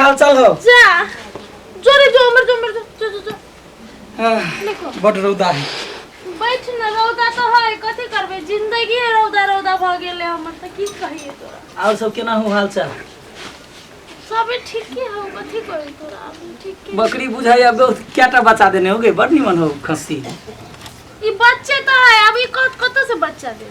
हाल चाल हो? जा जोरे जो उमर जो उमर जो जो जो, जो देखो। बड रौदा है। बैठ न, रौदा तो है, कथी करबे, जिंदगी है रौदा रौदा भ गेलै हमर, त की कहिए तोरा। और सब केना हो हाल चाल? सब ठीके हौ, कथी कही तोरा, अभी ठीके। बकरी बुझाइ अब कैटा बच्चा देने हो गई, बड़ निमन हो खस्सी। ई बच्चे तो है, अब ई कत कत से बच्चा दे?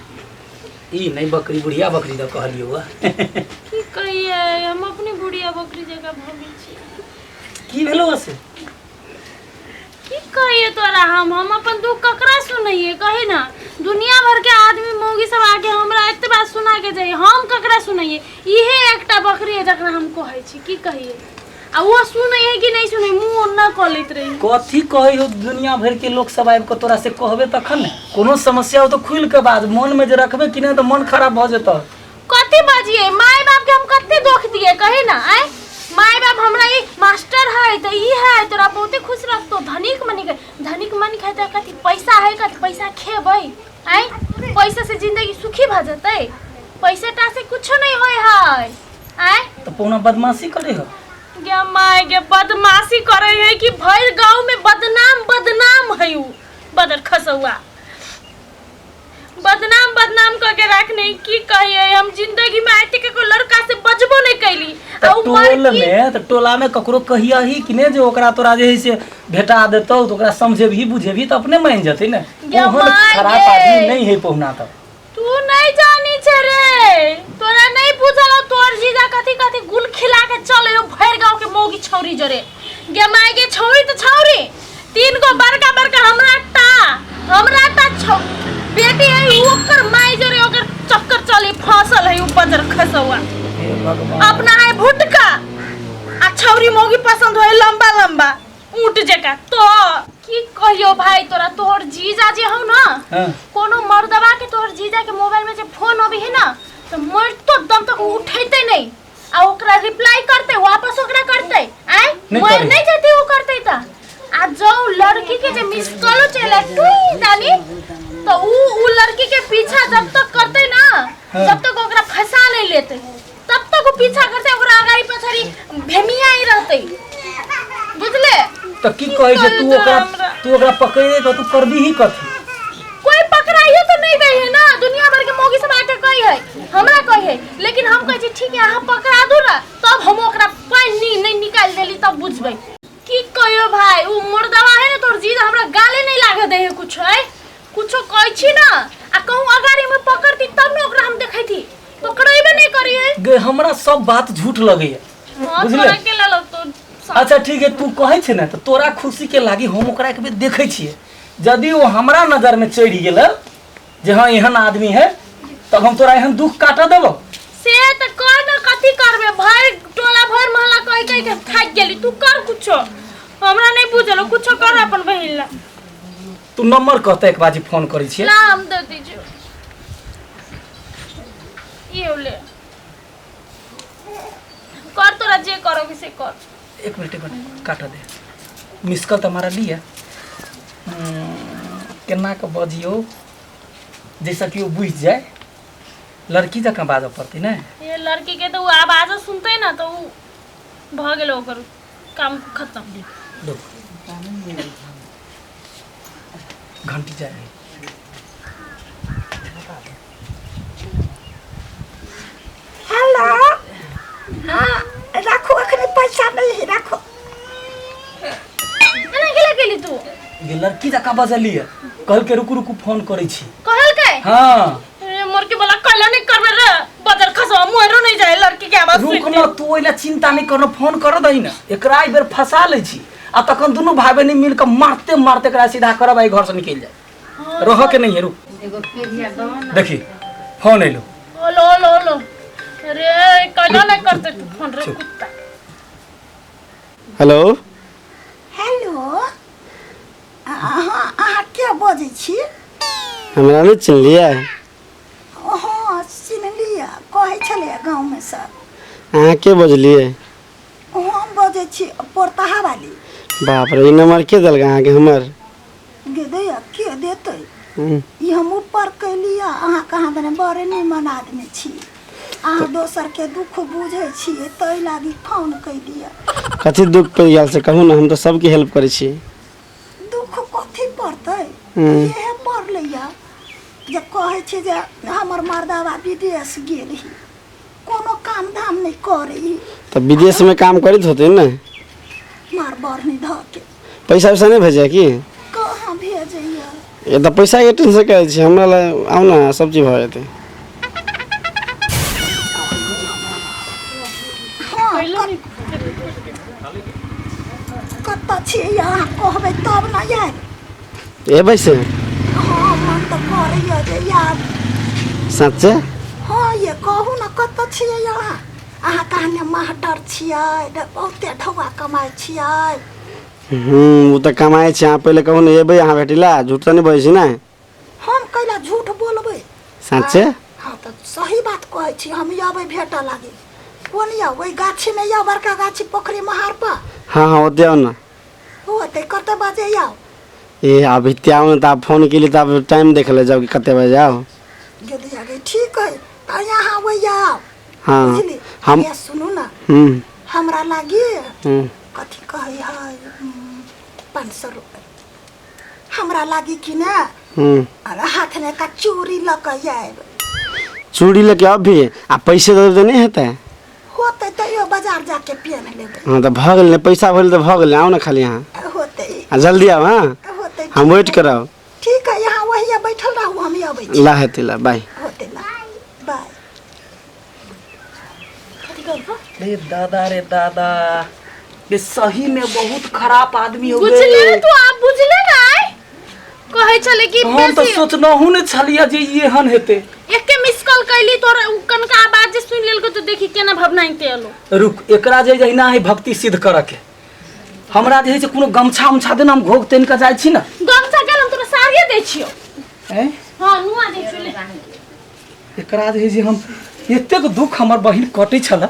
ई नहीं बकरी, बुढ़िया बकरी द कहलियो हुआ। की कहिए, हम अपने बुढ़िया बकरी जगह भऽ गेल छी। की भेलो से? की कहिए तोरा, हम अपन दुख ककरा सुनैए कही ना? दुनिया भर के आदमी मौगी सब आके हमरा एते बात सुना के जाइए, हम ककरा सुनैए? इहे एकटा बकरी है जकरा हम कहै छी, की कहिए, आ वो सुनै है कि नहीं सुनै, मुंह ओन्ना कऽ लैत रही। कथी कहै हो, दुनिया भर के लोग सब आबि कऽ तोरा से कहबे तखन ने। कोनो समस्या हो तो खुलि के बाज, मन में जे रखबे कि नहीं तऽ मन खराब भऽ जेतौ। कथी बजिए, माय बाप के हम कते दुख दिए कहे ना? आय माय बाप हमरा ई मास्टर है त ई है, तोरा बहुते खुश रखतो, धनिक मनिक है। धनिक मनिक है त कथी पैसा है, कथी पैसा खेबै? आय पैसा से जिंदगी सुखी भ जतै? पैसा टा से कुछो नहीं होय है। आय तऽ पौना बदमाशी करे हो? गे my गे, बदमाशी करे है कि भर गांव में बदनाम बदनाम है उ बदर खसौआ, बदनाम बदनाम कऽ के रखने। की कहिए, हम जिंदगी में आइ तक एको लड़का से बजबो नहीं कैली। तऽ आ उ टोल मरकी में तऽ टोला में ककरो कहियही कि नहि जे ओकरा तोरा जे है से भेटा देतौ, तऽ ओकरा समझेबही बुझेबही तऽ अपने मानि जेतै ने। गे ओहन माय खराब गे। आदमी नहि है पहुना तऽ। तू नहीं जानी छे रे, तोरा नहीं बुझल हौ, तोर जीजा कथी कथी गुल खिला के चले हो भरि गांव के मौगी छौरी जरे। गे माय गे, छौरी तऽ छौरी, तीन गो बड़का बड़का हमरा टा, हमरा टा छौ बेटी है, ओकर माय जरे ओकर चक्कर चली फसल है उ बजर खसौआ। हे भगवान। अपना है भुटका आ छौरी मौगी पसंद होए लंबा लंबा ऊँट जका। तो की कहियो भाई तोरा, तोहर जीजा जे हौ ना, कोनो मर्दवा के तोहर जीजा के मोबाइल में जे फोन अबे है ना, तो मरतो दम तक उठेते नहीं आ ओकरा रिप्लाई करते, वापस ओकरा करते आय नहीं मर करे। नहीं जते वो करते त। आ जो लड़की के जे मिस कॉल चले टुई दानी, तो उ उ लड़की के पीछा जब तक करते ना, जब तक ओकरा फंसा नहीं लेते तब तक वो पीछा करते, ओकरा अगाड़ी पछाड़ी भेमिया ही रहते, बुझले? तऽ की कहै छै तू कहियो ओकरा? हमरा? तू ओकरा पकड़े कऽ तू करबीही कथी? कोई पकड़ाइयो तो नहीं दे है ना, दुनिया भर के मौगी सब आके कही है, हमरा कही है, लेकिन हम कहै छी ठीक है अहाँ पकड़ा दू ना, तब हम ओकरा पानी नहीं निकाल देली तब बुझबै। की कहियो भाई, उ मुर्दवा है ना तोर जीजा, हमरा गाले नहीं लागे दे है कुछ है, कुछो कहै छी ना आ कहूँ अगाड़ी में पकड़ती तब ना ओकरा हम देखैती, पकड़ेबे नहीं करी है। गे हमरा सब बात झूठ लगैया। हाँ, बुझले? तोरा के लगतो? अच्छा ठीक है, तू कहै छै ने तऽ तोरा खुशी के लागी हम ओकरा एक बेर देखै छियै, यदि ओ हमरा नजर में चढ़ि गेल जे हाँ एहन आदमी है, तब हम तोरा एहन दुख काटऽ देबो? से तऽ कह न, कथी करबे, भरि टोला भरि मोहल्ला कहि कहि के थाकि गेली, तू कर कुछो, हमरा नहीं बुझल, कुछो कर अपन बहिन ला। तू नंबर कहते एक बाजी फोन करै छियै। ला हम दे दीजियो, ये ले, कर तोरा जे करोगे से कर। एक मिनट एक मिनट, काट दे, मिस कॉल तऽ मारा लिया। केना कऽ बजियौ जाहिसँ कि ओ बुझि जाय? लड़की जकाँ बाजऽ पड़तै ने। ये लड़की के तो वो आवाज सुनते ना तो वो भ गेल, ओकर काम खत्म। रुक, घंटी जाय। हेलो, हाँ राखू, अखने पैसा नहीं है, राखू। एना केला गेली तू? ये लड़की जकाँ बजलियै, कहलकै रुकू रुकू फोन करै छी। कहलकै? हाँ। अरे मोर के बोला कल नहीं करबे रे बदर खसवा, मोरो नहीं जाए लड़की के आवाज रुक सुन न, तू ओहि लए चिंता नहि कर, फोन कर दही ने, एकरा एहि बेर फंसा लै छी आ तखन दुनू भाई बहिन मिल कऽ मारते मारते एकरा सीधा करब आ एहि घरसँ निकलि जाए, रहऽ के नहीं है। रुक, देखी फोन एलो। हेलो हेलो हेलो, अरे कल नहीं करते तू फोन रे कुत्ता। हेलो हेलो, अहाँ अहाँ के बजै छी? हमरा नहि चिन्हलियै? हँ चिन्हलियै, कहै छलैए गाँवमे सब। अहाँ के बजलियै? हम बजै छी परताहा वाली। बाप रे, ई नंबर के देलक अहाँके हमर? गे दैया, के देतै? हम्म, ई हम ऊपर कैलियै, अहाँ कहाँ दने बड़े निमन आदमी छी, अहाँ दोसरके दुख बुझै छियै ताहि लागी फोन कैलियै। कथी दुख पड़ि गेल से कहू ने, हम तऽ सबके हेल्प करै छी। दुख कथी पड़तै? हम्म। इहे पड़लै या जे कहै छै जे हमर मर्दाबा विदेश गेल ही, कोनो काम धाम नहि करै ही। तऽ विदेशमे काम करैत होतै ने। मार बढ़नी धऽ के। पैसा वैसा नहि भेजै की? कहाँ भेजैया। ए तऽ पैसाके टेंशन करै छी, हमरा लग आउ ने, सब चीज भऽ जेतै। हाँ, कतऽ छियै अहाँ कहबै तब ने आयब। एबै से? हाँ, मन तऽ करैया जे आयब। सच्चे? हाँ ये कहू ने कतऽ छियै अहाँ? अहाँ कहने मास्टर छियै, बहुते ढौआ कमाइ छियै। ओ तऽ कमाइ छै। अहाँ पहिले कहू ने, एबै अहाँ भेटै ला? झूठ तऽ नहि बजै छी ने? हम कैला झूठ बोलबै? सच्चे? हाँ तऽ सही बात कहै छी। हम अबै भेटऽ लागी। कोन यऽ? ओहि गाछीमे यऽ, बड़का गाछी पोखरि महार पर। हाँ हाँ, ओते आउ ने। होतै। कते बजे आउ? ए अभी ते आउ ने तऽ, आब फोन केली तऽ आब टाइम देख ले जाउ कि कते बजे आउ। गेली आगे ठीक है, तऽ यहाँ वही आउ। हाँ। बुझली? हम ये सुनू ने। हमरा लागी कथी कहै है, 500 रुपया हमरा लागी कि ने। अरे हाथमे का चूड़ी लऽ कऽ आयब। चूड़ी लेके आब भी आ पैसे दे तऽ नहि हेतै? होतै, तैयो बाजार जाके पेन लेबै। हाँ तऽ भऽ गेल ने, पैसा भेल तऽ भऽ गेल। आउ ने खाली अहाँ। होतै। आ जल्दी आउ। हाँ। होतै। हम वेट करब। ठीक है, यहाँ वही बैठल रहू, हम अबै छी। ला हेतै, ला, बाय। होतै, ला, बाय। रे दादा रे दादा, ये सही में बहुत खराब आदमी हो बुझले गए। तू आप बुझले ना, कहै छले कि हम तो बेसी सोचनहु ने छलियै जे ई एहन हेतै। एके मिस कॉल कैली तोर, उ कनका आवाज जे सुनि लेलको तऽ देखी केना भवनाइते एलो। रुक, एकरा जे जहिना है भक्ति सिद्ध करऽ के, हमरा जे है से कोनो गमछा उमछा देना, हम घोघ तानि कऽ जाइ छी ने। गमछा गेल, हम तोरा साड़िए दै छियौ। हैं? हाँ, नुआ दै छियौ, ले। एकरा जे है जे हम एतेक दुख हमर बहिन कटै छलै,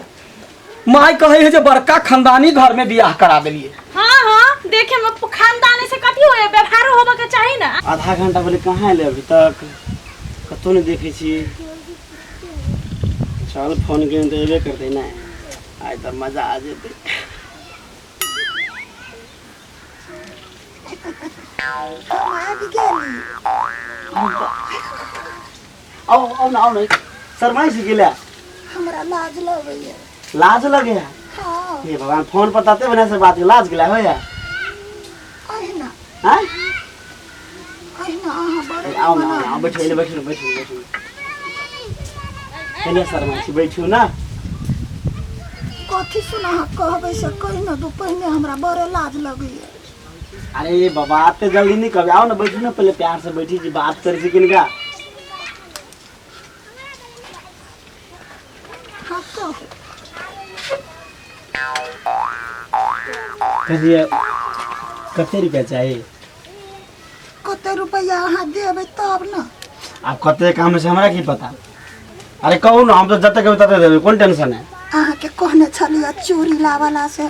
माय कहै है जे बड़का खानदानी घर में बियाह करा देलियै। हाँ हाँ, देखे में खानदानी से कथी होए, व्यवहारो होबे के चाही ना। आधा घंटा भेलै, कहाँ एलै अभी तक? कतहु नहि देखै छी। चल, फोन केने तऽ एबे करतै ने, आइ तऽ मजा आ जेतै। हम आबि गेली। आउ आउ ने, आउ ने। शरमाइ छी गेला? हमरा लाज लगैया। लाज लगे? हाँ। हे भगवान, फोन पर तते बढ़िया से बात, लाज गेला होया? अहिना। हाँ। अहिना अहाँ बड़ आउ ने, आउ ने, आउ, बैठो एने, बैठो बैठो बैठो। केने शरमाइ छी? बैठू ना। कथी सुन अहाँ कहबै से कहि ने दू पहिने, हमरा बड़े लाज लगैया। अरे बाबा, एते जल्दी नहीं कहबै। आओ ना, बैठू ना, पहले प्यार से बैठी छी, बात करै छी किनका। हाँ, कहू। कहिए, कते रुपया चाही? कते रुपैआ अहाँ देबै तब ने। आब कते काम छै हमरा की पता। अरे कहू ना, हम तो जते कहबै तते देबै, कोन टेंशन है। अहाँके कहने छलियै चूड़ी लावला, से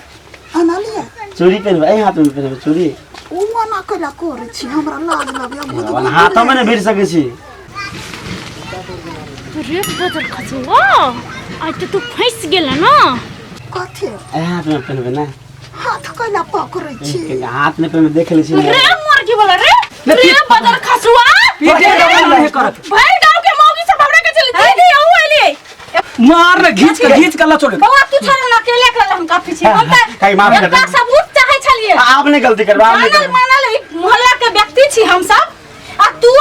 अनलियै? चूड़ी पहनबै? एहि हाथ में पहनबै चूड़ी? ओ मना कैला करै छी? हमरा लाज लगैया। भगवान, हाथो में नहीं भिड़ सकै छी। रे बदल खसुआ, आइ तऽ तू फंसि गेल ना। कथी? एहि हाथ में पहनबै ने। हाथ कैला पकड़ै छी? हाथ में पहनबै, देख लै छी ने। रे मुर्गी वाला रे, रे बदल खसुआ। पीटे दबा नहीं करत। भरि गांव के मौगी सब हमरा के चली दीदी अहू एलियै। मार ने, घीच के घीच के लचोड़। बौआ, तू छोड़ ना, अकेले अकेले हम काफी छी। हम तऽ काहे माफ कर एकटा दे। सबूत चाहै छलियै। आप नहीं गलती करबै, आप नहीं जानल करबै। मानल ई मोहल्ला के व्यक्ति छी हम सब, आ तू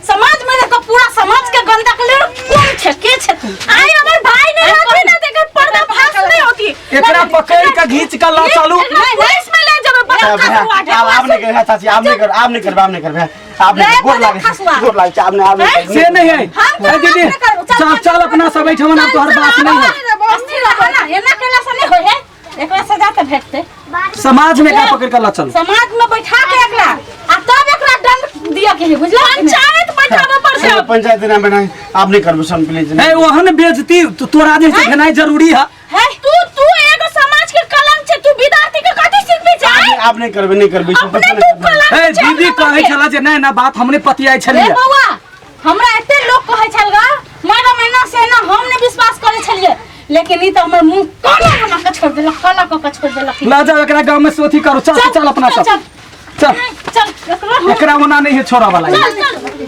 समाज में रह के पूरा समाज के गंदा के लेल कोन छे, के छे तू? आई हमर भाई नहीं रहती ना तो एकर पर्दाफाश नहीं होती। एकरा पकड़ के घीच के ला चलू। नहीं, पुलिस में ले जेबै बदल खसुआ के। आप नहीं करबै चाची, आप नहीं करबै, आप नहीं करबै, आप नहीं करबै, आप नहीं रे करबै। गोर लागै छी, खसुआ। गोर लागै छी, आप नहीं, आप नहीं करबै। से नहीं है। हम ए दीदी, नहीं करबो, चल, चल चल, चल, अपना सब एहिठाम ना, तोहर बात नहीं है। अस्थिर रह ना, एना केला से नहीं होय है, एकरा सजा तऽ भेटतै। समाज में का पकड़ के ला चलू। समाज में बैठा के एकरा आ तब एकरा दंड दिया के है, बुझला कि नहीं? पंचायत बैठाबे पड़तै। पंचायत ना बनाए, आप नहीं करबै सन, प्लीज। ए ओहन बेइज्जती तो तोरा जे से भेनाइ जरूरी है। है तू तू एगो समाज के कलंक छै, तू विद्यार्थी के कथी सिखबे छै? आप नहीं करबै, नहीं करबै, सब अपने तू कलंक ए छै। दीदी हमरा कहै के। छला जे नहीं ना बात हमने पतियाइ रे छलियै। बौआ, हमरा एते लोग कहै छल गा महीना महीना से ना, हम नहीं विश्वास करे। लेकिन ई तो हमर मुंह काला बना के छोड़ देलक, काला क के छोड़ देलक। ला जाओ एकरा गांव में सोथी करो, चल चल अपना सब चल चल चल, एकरा एकरा ओना नहीं है छोड़ा वाला। चल चल।